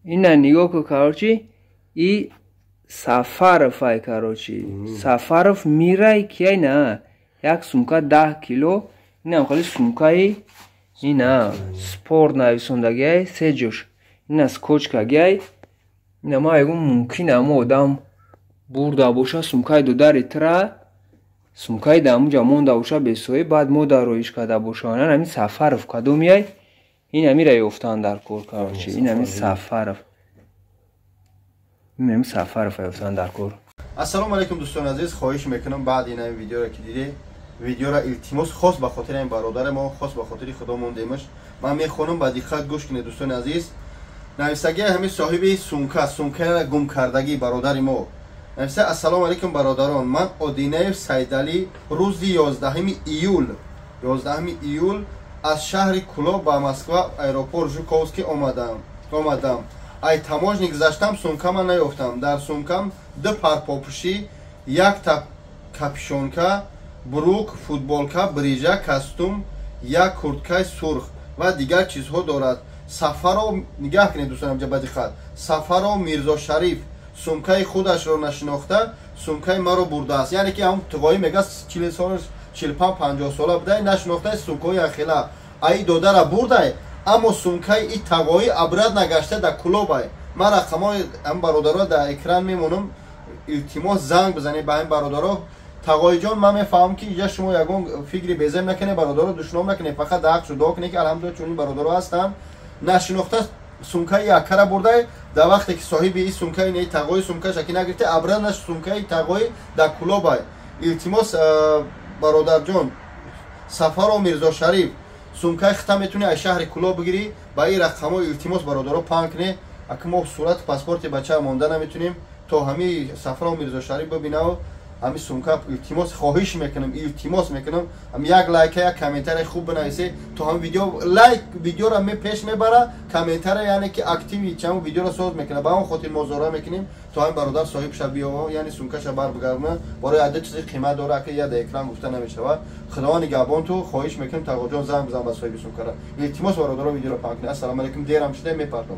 Ина нигоҳ ку, короче, и Сафаров ай, короче. Сафаров мирай кияй на? Як сумка 10 кило, инам хали сумкаи ина спорт нависондагиай, се ҷош ина скотчкагиай. Ина ма ягон мумкин амо одам бурда боша сумкаи додари тра, сумкаи дамуҷа монда боша бесоҳиб, баъд мо дароиш карда боша. Ами Сафаров кадомияй? Ин амира ёфтан дар кор, короче, ин ами Сафаров, ин ами Сафаров ёфтан дар кор. Ассалому алайкум, дӯстони азиз. Хоҳиш мекунам, баъди ин видеоро ки дидед, видеоро илтимос, хос ба хотири ин бародари мо, хос ба хотири худо мондемаш. Ман мехонам, ба диққат гӯш кунед, дӯстони азиз. Нависагии ҳамин соҳиби сумка, сумкаро гум кардагӣ бародари мо нависа: «Ассалому алайкум, бародарон. Ман Одинаев Сайдалӣ, рӯзи 11 июл, 11 июл аз шаҳри Кулоб ба Москва, аэропорт Жуковский омадам. Ай таможни гузаштам, сумкама наёфтам. Дар сумкам ду пар попӯшӣ, якта капюшонка, брюк, футболка, бриджа, костюм, як курткаи сурх ва дигар чизҳо дорад. Сафаров», нигаҳ кунед, дӯстонам, ба диққат, «Сафаров Мирзошариф сумкаи худашро нашинохта, сумкаи маро бурдааст». Яъне ки ҳам туғоӣ мега, 40 сола, 45, 50 сола будай, нашинохтай сумкаҳои ахила аи додара бурдай, аммо сумкаи и тағоӣ обратно гашта дар Кулобай. Ман рақамҳои ҳам бародаро дар экран мемонам, илтимос, занг бизанед ба ҳамин бародаро. Тағоиҷон, ман мефаҳмам, ки иҷа шумо ягон фикри безеб накунед, бародаро душном накунед, фақат дар ҳақшу дуо кунед, ки алҳамдулилла чунин бародаро ҳастанд. Нашинохта сумкаи яккара бурдай, дар вақте ки соҳиби и сумкаи не тағои сумкаша ки нагирифта, обратно сумкаи тағои дар Кулобай. Илтимос, бародарҷон Сафаро Мирзошариф, сумкаи хита метавонӣ аз шаҳри Кулоб бигирӣ. Ба ин рақамҳо илтимос, бародаро, паҳн кунед. Аки мо сурати паспорти бача монда наметунем, то ҳами Сафаро Мирзошариф бибинав ҳами сумка. Илтимос, хоҳиш мекунам, илтимос мекунам, ҳам як лайка, як комментарий хуб бинависе, то ҳам видео лайк видеоро пеш мебара, комментария, яъне ки активи чаму видеоро соз мекуна. Ба он хотир мо зора мекунем, то ҳам бародар соҳибша биёва, яъне сумкаша бар бигардона. Барои адда чизи қимат дора, ки я да экран гуфта намешавад. Худованд нигаҳбон ту. Хоҳиш мекунам, тағоҷон, занг бизан ба соҳиби сумкара. Илтимос, бародаро, видеоро паҳн кунед. Ассалому алайкум. Дерам шуда, мепартом.